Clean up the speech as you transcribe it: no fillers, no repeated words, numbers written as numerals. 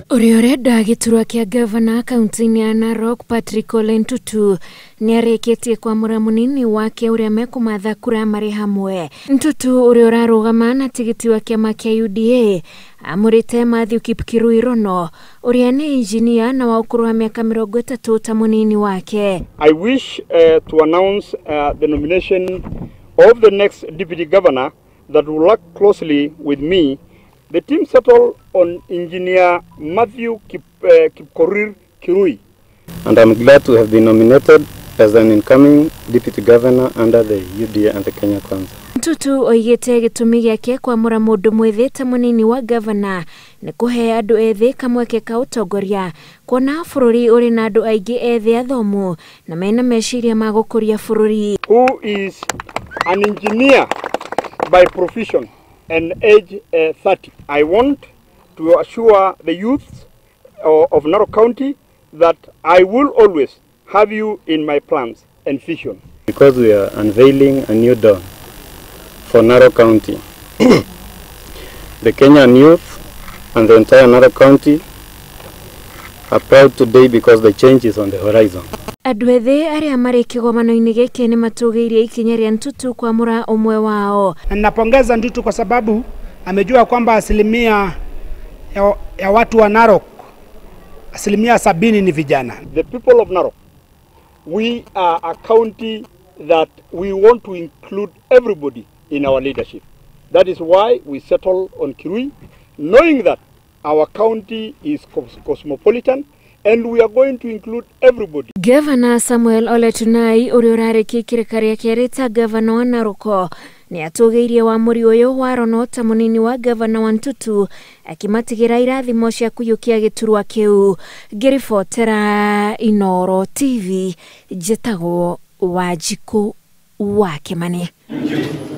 Ũrĩa ũrenda gĩturwa kĩa gavana kaunti-inĩ ya Narok Patrick Ole Ntutu nĩarĩkĩtie kwamũra mũnini wake ũrĩa mekũmatha kura marĩ hamwe. Ntutu ũrĩa ũrarũgama na tigiti wa kĩama kĩa UDA amũrĩte Mathew Kipkirui Rono ũrĩa nĩ injinia na wa ũkũrũ wa mĩaka 30 ta mũnini wake. I wish to announce the nomination of the next deputy governor that will work closely with me. The team settled on Engineer Mathew Kipkorir Kirui. And I'm glad to have been nominated as an incoming deputy governor under the UDA and the Kenya Kwanza. Ntutu oigĩte gĩtũmi gĩake kwamũra mũndũ mwĩthĩ ta mũnini wa gavana nĩ kũhe andũ ethĩ kamweke ka ũtongoria kuona bũrũri ũrĩ na andũ aingĩ ethĩ athomu na mena meciria ma gũkũria bũrũri. Who is an engineer by profession and age 30. I want to assure the youths of Narok County that I will always have you in my plans and vision. Because we are unveiling a new dawn for Narok County. The Kenyan youth and the entire Narok County are proud today because the change is on the horizon. Andũ ethĩ arĩa marĩ kĩgomano-inĩ gĩkĩ nĩ matũgĩirie ikinya rĩa Ntutu kwamũra ũmwe wao. Na ninapongeza Ntutu kwa sababu amejua kwamba asilimia ya watu wa Narok 70% ni vijana. The people of Narok, we are a county that we want to include everybody in our leadership. That is why we settle on Kirui, knowing that our county is cosmopolitan and we are going to include everybody. Governor Samuel Ole Tunai ũrĩa ũrarĩkia ikĩrĩka rĩa kerĩ ta gavana wa Narok nĩ atũgĩirie wamũri ũyũ wa Rono ta mũnini wa gavana wa Ntutu akĩmatigĩra irathimo cia kũiyũkia gĩturwa kĩu. Ngĩribotera Inooro TV njĩtagwo Wanjikũ wa Kĩmani. Thank you.